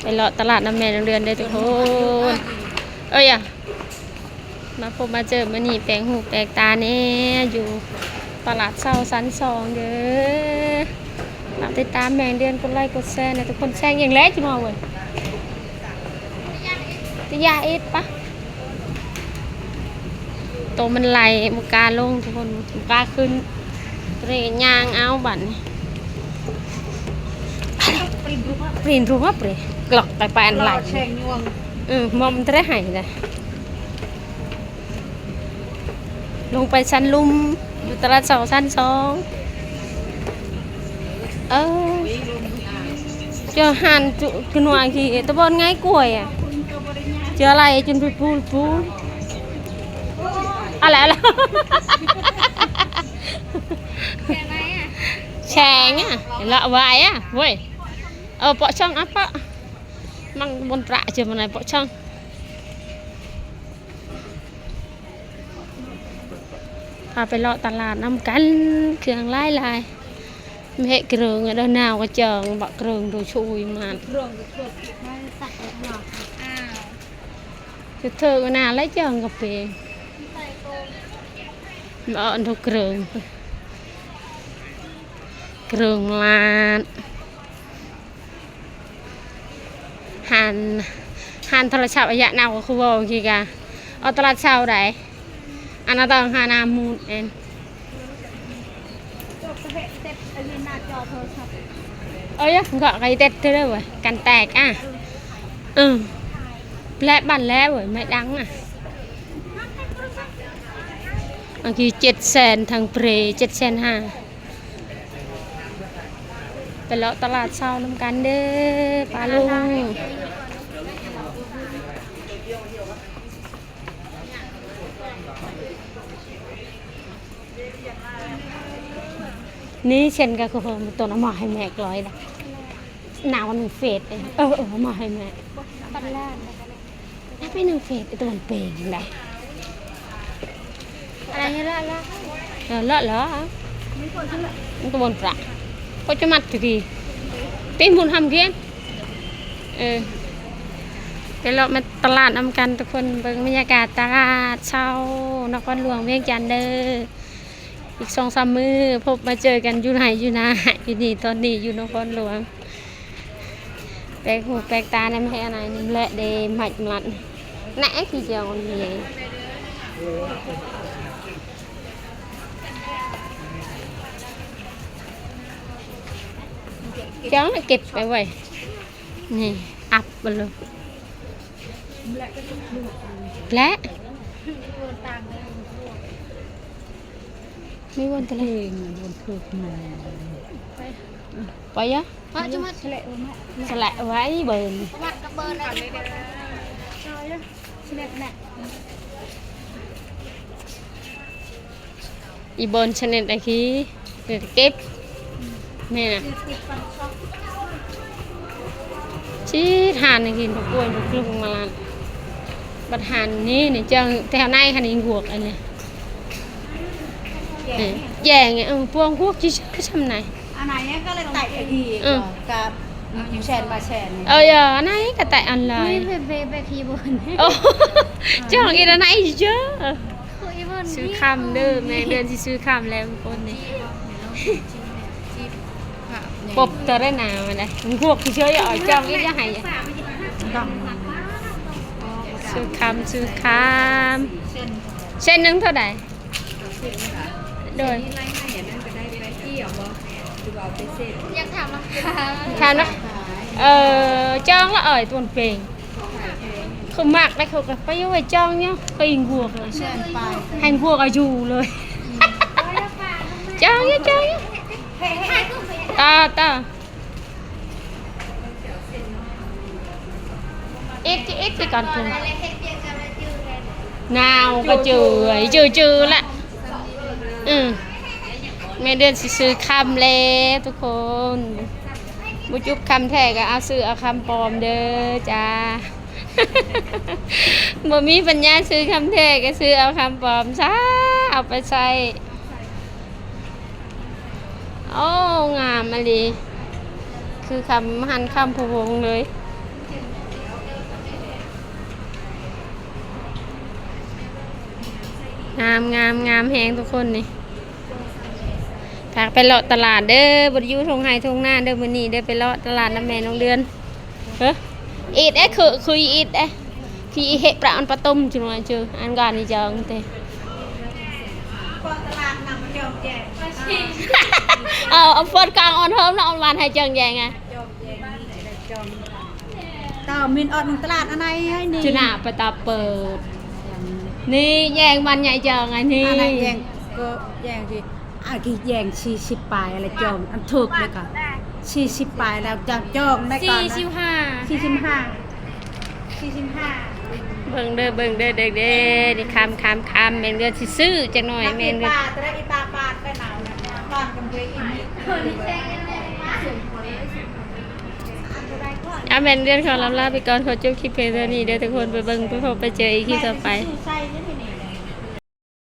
ໄປເລາະຕະຫຼາດນຳແມ່ນ້ອງເດືອນເດີທຸກຄົນ. ເອີຍ ມາພົບມາເຈີມື້ນີ້ ແປກຫູແປກຕາແດ່ ຢູ່ຕະຫຼາດເຊົ້າຊັ້ນສອງເດີ. ຝາກຕິດຕາມແມ່ນ້ອງເດືອນ ກົດໄລກົດແຊແດ່ທຸກຄົນ. ແຊງຫຍັງແຫຼະ ຈິມາເວີຍ ຕະຢາເອດປະ. ໂຕມັນໄຫຼ ບໍ່ກ້າລົງທຸກຄົນ ບໍ່ກ້າຂຶ້ນ. ເຣຍ່າງເອົາບັດນີ້ ປຣິນຣູບປຣີກລັອກໄປໄປອັນໄຫຼ. ເອີ ມອມຕະໄດ້ໃຫ້ນະ ລົງໄປຊັ້ນລຸ່ມ ຢູ່ຕະຫຼາດເຊົ້າຊັ້ນສອງ. ເອີ ເຈົ້າຫັ້ນຈຸກະນົວະກີ້ ຕະບ່ອນງ່າຍກວ່າອະ ເຈົ້າໄລ່ຈົນໄປປູນປູນ ອະໄລອະ ແຊງອະ ລະວາຍອະ ເວີຍ. ເອີ ເປາະຊ່ອງອະ ເປາະ ມັງບົນຕະເຈີມານາຍ ເປາະຊ່ອງ. ພາໄປເລາະຕະຫຼາດນຳກັນ ເຄື່ອງຫຼາຍຫຼາຍ. ເຮັດເກີງເດີ ໜາວກະເຈີງ ບັກເກີງໂດຍຊຸຍມາ ເທີກໜາຫຼາຍເຈີງກະເປ ມາເອົາອັນໂດເກີງ ເກີງມາລາດ. ຮ້ານ ຮ້ານໂທລະສັບອາຍະນາວ ຄືເວົ້າກີກະ ເອົາຕະຫຼາດເຊົ້າໃດ ອັນນັ້ນຕ້ອງຫາໜ້າມູດແອນ. ເອີຍ ກໍໄກເຕັດເດີເວີຍ ກັນແຕກອະ. ເອີ ແລະບັນແລເວີຍ ໄມ້ດັງອະ ອັນກີ້ເຈັດແສນ ທັງເປຣ ເຈັດແສນຫ້າ. ໄປເລາະຕະຫຼາດເຊົ້ານຳກັນເດີ ປ້າລຸງ. ນີ້ເຊັ່ນກະຄືເພິ່ນ ຕົນເອົາມາໃຫ້ແມ່ກອຍນະ ໜາວໜຶ່ງເຟດເອງ. ເອີ ເອີ ເອົາມາໃຫ້ແມ່. ຖ້າໄປໜຶ່ງເຟດ ໄອ້ຕາວັນເປງໄດ. ອະໄລລະລະ ເອີ ລະລະ ມັນກະບົນປະ ກໍຈະມັດຢູ່ດີ ຕີນບຸນທຳກຽນ. ເອີ ໄປເລາະມາຕະຫຼາດນຳກັນທຸກຄົນ ເບິ່ງບັນຍາກາດຕະຫຼາດເຊົ້ານະຄອນຫຼວງວຽງຈັນເດີ. ອີກສອງສາມມື້ ພົບມາເຈີກັນຢູ່ໄຮ່ຢູ່ນາ ຢູ່ນີ້ ຕອນນີ້ຢູ່ນະຄອນຫຼວງ. ແປກຫູແປກຕານຳແຮອັນນັ້ນແຫຼະເດ ໄມ້ມັດ ນະ ຄືຈະອ່ອນເດ ຈັ່ງເກັບໄປໄວ້ ນີ້ ອັບໄປເລີຍ ແລະ ມີວັນຕະຫຼາດ ເພງວັນເກີດມາ ໄປ ໄປຍະ ສະແລະໄວ້ເບິ່ງ ອີ່ບ່ອນຊະນິດໃດທີ່ເກັບ ແມ່ນນະ ຊິທານໃຫ້ກິນ ພວກກ້ວຍ ພວກລຶ່ງມາລານ ບັດຫັ້ນນີ້ ນີ້ເຈົ້າແຖວໃນຄັນອີງຫວກອັນນີ້ ແຈ້ງ ເອີ ພວກຫວກຊິຊື່ຊ່ຳໃນ ອັນນັ້ນກໍເລີຍໄຕ່ອີກ ເອີ ກັບຢູ່ແຊນບາແຊນ ເອີ ອັນນັ້ນກໍໄຕ່ອັນລາຍ ເບເບເບຄີບົນ ໂອ້ ຈ້ອງອີກອັນນັ້ນອີກເຈີ່ຍ ຊື້ຄຳເດີ ແມ່ເດືອນຊິຊື້ຄຳແລ້ວຄົນນີ້ ປົບຕະໄດ້ໜາວນະ ພວກທີ່ເຊີຍອອກຈ້ອງອີກຢ່າໃຫ້ ຊື້ຄຳ ຊື້ຄຳ ເສັ້ນໜຶ່ງເທົ່າໃດ? ໂດຍ ຢາກຖາມລາຄາ ຖາມນະ ເອີ ຈ້ອງລະເອີຍ ຕົວເປັງ ເຂົາມັກໄດ໋ ເຂົາກໍໄປຢູ່ໄວ້ຈ້ອງເນາະ ໄປອີງຫວກ ແຮງຫວກອາຍຸເລີຍ ຈ້ອງຢູ່ ຈ້ອງຢູ່ ຕໍ່ ຕໍ່ ອີກ ອີກ ອີກກ່ອນ ໜາວກໍຈື່ ຈື່ ຈື່ລະ ອື ແມ່ເດືອນຊິຊື້ຄຳແລ້ວທຸກຄົນ ບໍ່ຈຸບຄຳແທ້ກໍເອົາ ຊື້ເອົາຄຳປອມເດີຈ້າ ບໍ່ມີປັນຍາຊື້ຄຳແທ້ກໍຊື້ເອົາຄຳປອມຊະ ເອົາໄປໃຊ້. ໂອ້ ງາມອີ່ຫຼີ ຄືຄຳ ຫັ້ນຄຳພະວົງເລີຍ ງາມ ງາມ ງາມແຮງທຸກຄົນນີ້. ພາໄປເລາະຕະຫຼາດເດີ ບໍ່ໄດ້ຢູ່ທົ່ງໄຮ່ທົ່ງນາເດີ ມື້ນີ້ເດີ ໄປເລາະຕະຫຼາດນຳແມ່ນ້ອງເດືອນ. ເອີ ອີດເອ ຄື ຄືອີດເອ ຄືອີເຮປະອັນປະຕຸມ ຈຸນວ່າຈື່ ອັນການນີ້ຈັງເຕ ເອົາ ເອົາຟອນກາງອອນເຮີມເນາະ ອັນວານໃຫ້ເຈີງແຍງອະ ເຈົ້າມິນອອກໜຶ່ງຕະຫຼາດອັນໃດໃຫ້ນີ້ ຈຸນາປະຕາເປີດ ນີ້ແຍງວັນໃຫຍ່ເຈີງອັນນີ້ ອັນໃດແຍງ ກໍແຍງທີ່ ອັນທີ່ແຍງສີ່ສິບປາຍລະຈອງ ອັນຖືກເດ້ກະສີ່ສິບປາຍແລ້ວຈອງ ຈອງໄດ້ກ່ອນນະ ສີ່ສິບຫ້າ ສີ່ສິບຫ້າ ສີ່ສິບຫ້າ. ເບິ່ງເດີ ເບິ່ງເດີ ເດັກເດ້ ນີ້ຄຳ ຄຳ ຄຳ ແມ່ນເດືອນຊິຊື້ຈັກໜ່ອຍ ແມ່ນເດືອນ ປາ ຕະໄດ ອີປາ ປາດໄປໜາວນະ ປາດກັນເວີຍອີກ ອາ ແມ່ນເດືອນຂໍລຳລາໄປກ່ອນ ຂໍຈົບຄລິບພຽງເທົ່ານີ້ເດີທຸກຄົນ ໄປເບິ່ງ ໄປພົບ ໄປເຈີອີກຄລິບຕໍ່ໄປ.